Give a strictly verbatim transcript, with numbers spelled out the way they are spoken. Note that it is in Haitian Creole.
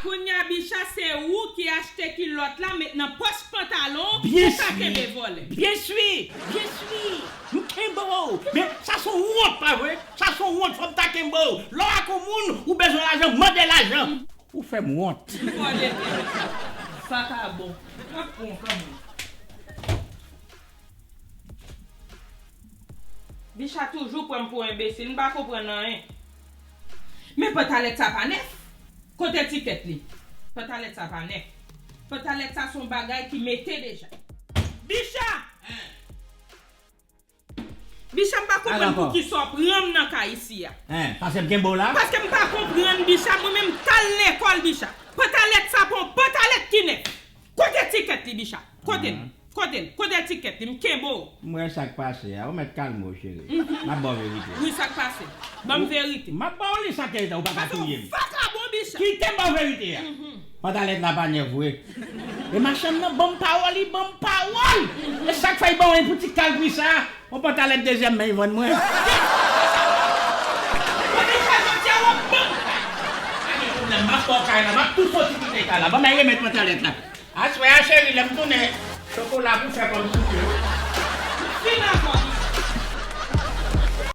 Kounye a, Bicha, se ou ki achte kilòt la, met nan pòch pantalon ou, Byen pou ka si. Kenbe vòlè. Byen si, byen si. M kenbe w. Men sa se yon wont, pa vre? Sa se yon wont, fò m ta kenbe w. Lè w ak yon moun, ou bezwen lajan, mande lajan. Ou fè m wont. M fò de tè. Vakabon. M ap pran w kanmenm. Bicha toujou pran m pou enbesil, m pa konprann anyen. Men pantalèt sa pa nèf. Kote etikèt li? Pantalèt sa pa nèf. Pantalèt sa se yon bagay ki mete deja. Bicha! Bicha, m pa konprann poukisa w pran m nan kay isi a. Hein, paske m kenbe w la? Paske m pa konprann, Bicha, mwen menm m t al lekòl, Bicha. Pantalèt sa pa yon pantalèt ki nèf. Kote etikèt li, Bicha? Kote l? Kote l? Kote etikèt li? M kenbe w. M wè sa k pase a. Ou mèt kalme w, cheri. M ap ba w verite. Wi, sa k pase? Ban m verite. M ap ba w li, sa k te ou pa ka touye m. Paske w vakabon, Bicha. Kite m ba w verite a. Pantalèt la pa nèf vre. E machann nan ban m pawòl, li ban m pawòl. E sa k fè l ban w pou ti kal pri sa? Yon pantalèt dezyèm men li vann mwen. Mwen te fè jodi a w ap ban m kay. Pa gen pwoblèm, m ap ba w kay la, m ap tou soti kite kay la. Ban m al remèt pantalèt la. Aswè a, cheri, lè m tounen, chokola pou fè kòm soupe. Fin avè w,